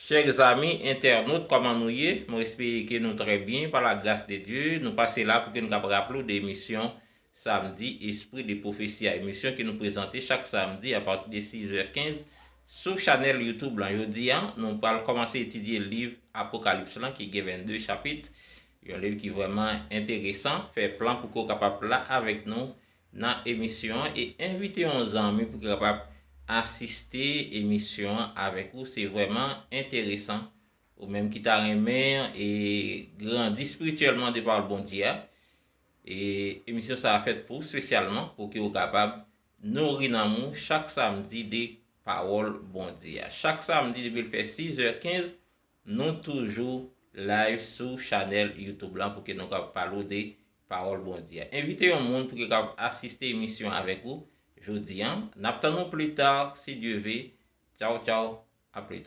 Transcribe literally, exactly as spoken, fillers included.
Chers amis internautes, comment nous y est? Mwen espere ke nou trè byen pa la gras de Dye. Nou pase la pou ke nou kab raple w de emisyon Samdi Espri de Pwofesi a, emisyon ke nou prezante chak samdi apati de sis è kenz sou chanèl YouTube lan. Jodi a, nou pral kòmanse etidye liv Apokalips lan ki gen vennde chapit. Yon liv ki vrèman enteresan. Fè plan pou ke w kapab la avèk nou nan emisyon an e envite yon zanmi pou ke kapab asiste emisyon an avèk ou. Se vrèman enteresan. Ou menm ki ta renmen e grandi espirityèlman de pawòl Bondye a, e emisyon sa a fèt pou ou espesyalman pou ke w kapab nouri nanm ou chak samdi de pawòl Bondye a. Chak samdi depi l fè sis è kenz, nou toujou live sou chanèl YouTube lan pou ke nou kapab pale w de pawòl Bondye a. Envite yon moun pou ke kapab asiste emisyon avèk ou jodi a. N ap tann ou pli ta, si Dye ve. Tchaw, tchaw. A plis.